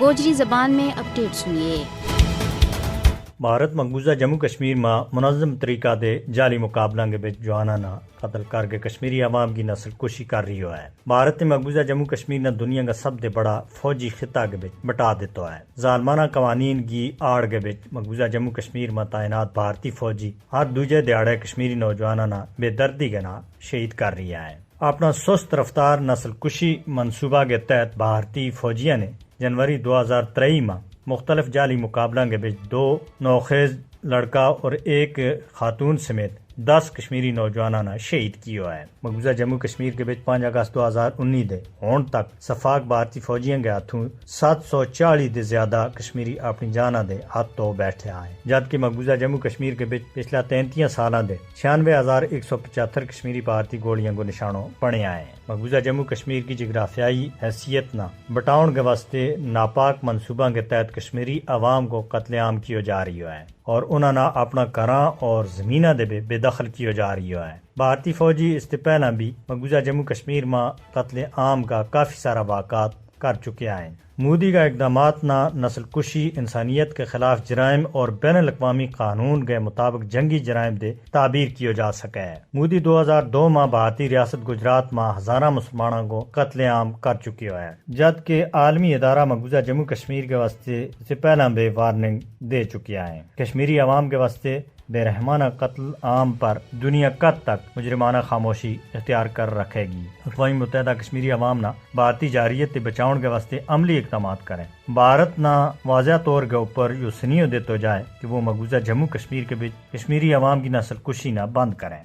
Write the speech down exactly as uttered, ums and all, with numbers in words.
گوجری زبان میں اپڈیٹ سنیے۔ بھارت مقبوضہ جموں کشمیر ما منظم طریقہ دے جعلی مقابلاں کے بچ جواناں نا قتل کر کے کشمیری عوام کی نسل کشی کر رہی ہوا ہے۔ بھارت نے مقبوضہ جموں کشمیر نا دنیا کا سب دے بڑا فوجی خطہ کے بچ بٹا دیتا ہے۔ ظالمانہ قوانین کی آڑ کے بچ مقبوضہ جموں کشمیر ما تعینات بھارتی فوجی ہر دوجے دیہاڑے کشمیری نوجواناں نا بے دردی کے نا شہید کر رہی ہے۔ اپنا سست رفتار نسل کشی منصوبہ کے تحت بھارتی فوجیاں نے جنوری دو ہزار ترئی ما مختلف جعلی مقابلاں کے بچ دو نوخیز لڑکا اور ایک خاتون سمیت دس کشمیری نوجواناں نا شہید کیو ہے۔ مقبوضہ جموں کشمیر کے بچ پانچ اگست دو ہزار انی دے ہون تک سفاک بھارتی فوجیاں کے ہاتھوں ست سو چالی دے زیادہ کشمیری اپنی جاناں دے ہتھ تو بیٹھے آئے، جد کہ مقبوضہ جموں کشمیر کے بچ پچھلا تینتیاں سالاں دے چھیانوے ہزار ایک سو پچہتر کشمیری بھارتی گولیاں کو نشانو بنے آئے ہیں۔ مقبوضہ جموں کشمیر کی جغرافیائی حیثیت نا بٹاؤن کے واسطے ناپاک منصوباں کے تحت کشمیری عوام کو قتل عام کیو جا رہی ہوا ہے اور انہاں نا اپنا گھراں اور زمیناں دے بے بے دخل کیو جا رہی ہوا ہے۔ بھارتی فوجی اس تے پہلاں بھی مقبوضہ جموں کشمیر ما قتل عام کا کافی سارا واقعات کر چکیا ہیں۔ مودی کا اقدامات نا نسل کشی، انسانیت کے خلاف جرائم اور بین الاقوامی قانون کے مطابق جنگی جرائم دے تعبیر کیو جا سکے ہے۔ مودی دو ہزار دو ما بھارتی ریاست گجرات ما ہزاراں مسلماناں کو قتل عام کر چکیو ہے، جد کہ عالمی ادارہ مقبوضہ جموں کشمیر کے واسطے سے پہلاں بے وارننگ دے چکیا ہیں۔ کشمیری عوام کے واسطے بے رحمانہ قتل عام پر دنیا کد تک مجرمانہ خاموشی اختیار کر رکھے گی۔ اقوام متحدہ کشمیری عوام نا بھارتی جارحیت تے بچاؤن کے واسطے عملی اقدامات کریں۔ بھارت نا واضح طور کے اوپر یوہ سنیو دیتو جائے کہ وہ مقبوضہ جموں کشمیر کے بچ کشمیری عوام کی نسل کشی نا بند کریں۔